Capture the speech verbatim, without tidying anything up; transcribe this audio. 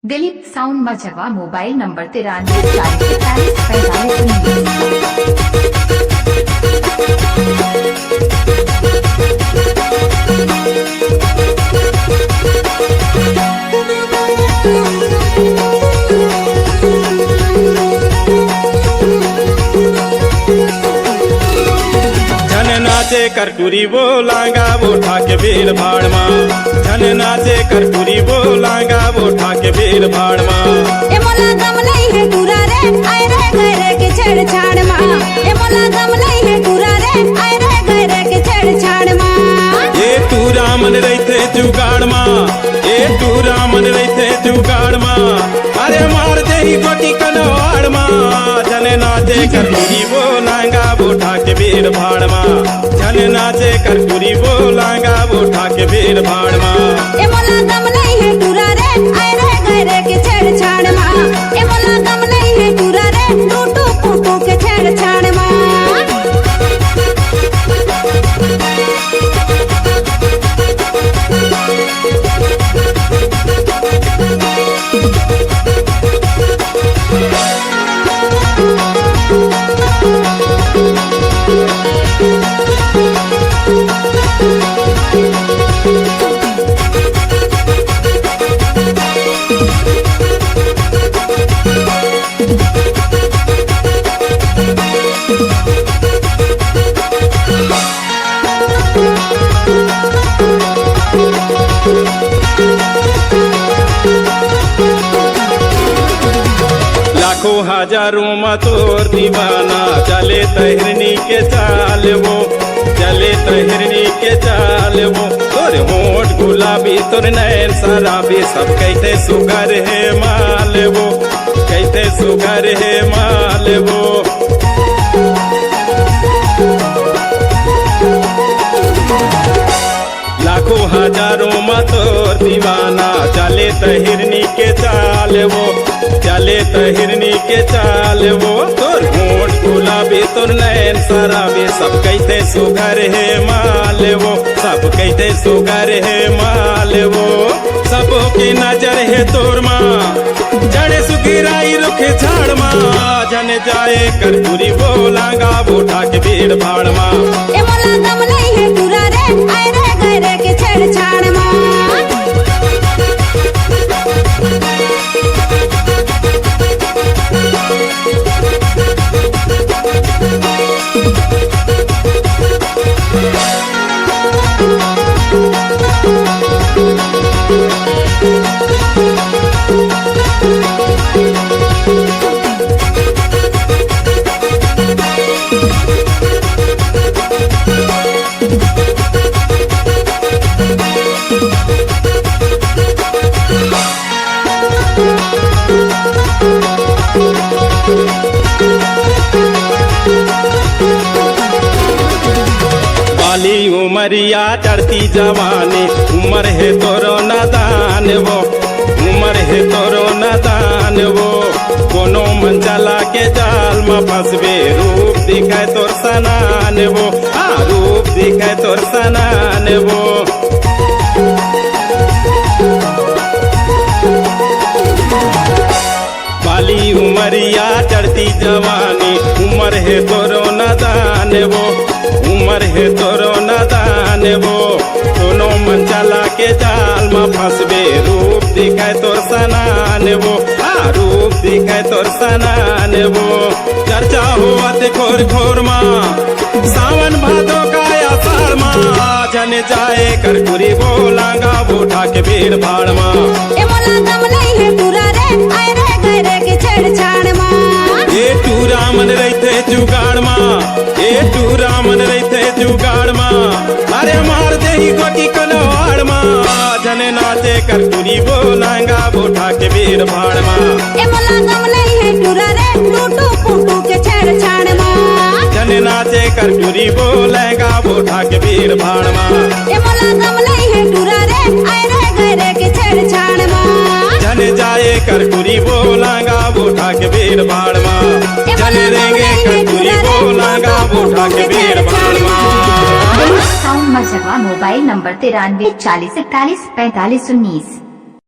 Dilip sound Majhgawan, mobile number तिरानवे चालीस इकतालीस पैंतालीस उन्नीस। झन नाचे कर टूरी वो लांगा वो ठाके भीड़ भाड़ मा। झन नाचे कर टूरी वो लांगा वो ठाके भीड़ भाड़ मा। ए मोला गम नहीं है टूरा रे, आए रह गए रे के छेड़छाड़ मा। ए मोला गम नहीं है टूरा रे, आए रह गए रे के छेड़छाड़ मा। ए टूरा मन रहिथे जुगाड़ मा, ए टूरा मन रहिथे जुगाड़ मा। अरे मार देही गोटी कनवाड़ मा। झन नाचे कर टूरी वो लांगा वो ठाके भीड़ भाड़ मा। झन नाचे कर टूरी वो लांगा वो ठाके भीड़ भाड़ मा। ए मोला गम नहीं है टूरा रे, आए रह गए रे के छेड़छाड़ मा। ए मोला गम नहीं है टूरा रे, टूटू फूटू के छेड़छाड़ मा। लाखों हजारों मा तोर दीवाना, चले त हिरनी के चाल वो, चले त हिरनी के चाल वो। तोर होंठ गुलाबी, तोर नैन शराबी, सब कहिथे सुघर हे माल वो, कहिथे सुघर हे माल वो। लाखों हजारों मा तोर दीवाना, चले त हिरनी के चाल वो, चले त हिरनी के चाल वो। तोर होंठ गुलाबी, तोर नैन शराबी, सब कहिथे सुघर हे माल वो, सब कहिथे सुघर हे माल वो। सबो के नजर हे तोर मा, जड़े सुगिराई रुखे झाड़ मा। झन जाए कर टूरी वो लांगा वो ठाके भीड़ भाड़ मा। ए मोला गम नहीं है टूरा रे, आए रह गए रे के छेड़छाड़ मा। बाली उमरिया चढ़ती जवानी, उमर हे तोरो नादान वो, उमर हे तोरो नादान वो। कोनो मन चला के जाल मा फंसबे, रूप दिखाए तोर सनान वो, हाँ, रूप दिखाए तोर सनान वो। बाली उमरिया चढ़ती जवानी, उमर हे तोरो नादान वो, उमर हे तोरो नादान वो। कोनो मन चला के जाल मा फंसबे, रूप दिखाए तोर सनान वो, हाँ, रूप दिखाए तोर सनान वो। चर्चा होवत खोर खोर मा, सावन भादो का आषाढ़ मा। झन जाए कर टूरी वो लांगा वो ठाके भीड़ भाड़ मा। ए मोला गम नहीं है टूरा रे, आए रह गए रे के छेड़छाड़ मा। ए टूरा मन रहिथे जुगाड़ मा, ए टूरा मन रहिथे जुगाड़ मा। अरे मार देही गोटी कनवाड़ मा। झन नाचे कर टूरी वो लांगा वो ठाके भीड़ भाड़ मा। ए मोला गम नहीं है टूरा रे, टूटू फूटू के छेड़छाड़ मा। झन नाचे कर टूरी वो लांगा वो ठाके भीड़ भाड़ मा। ए मोला गम नहीं है टूरा रे, आए रह गए रे के छेड़छाड़ मा। झन जाए कर टूरी वो लांगा वो ठाके भीड़ भाड़ मा। ए झन मोला गम रेंगे नहीं कर है टूरी टूरा वो रे, लांगा टूटू वो फूटू ठाके के भीड़ भाड़ मा। छेड़छाड़ मा। साउंड मझगवा, मोबाइल नंबर तिरानवे चालीस इकतालीस पैंतालीस उन्नीस।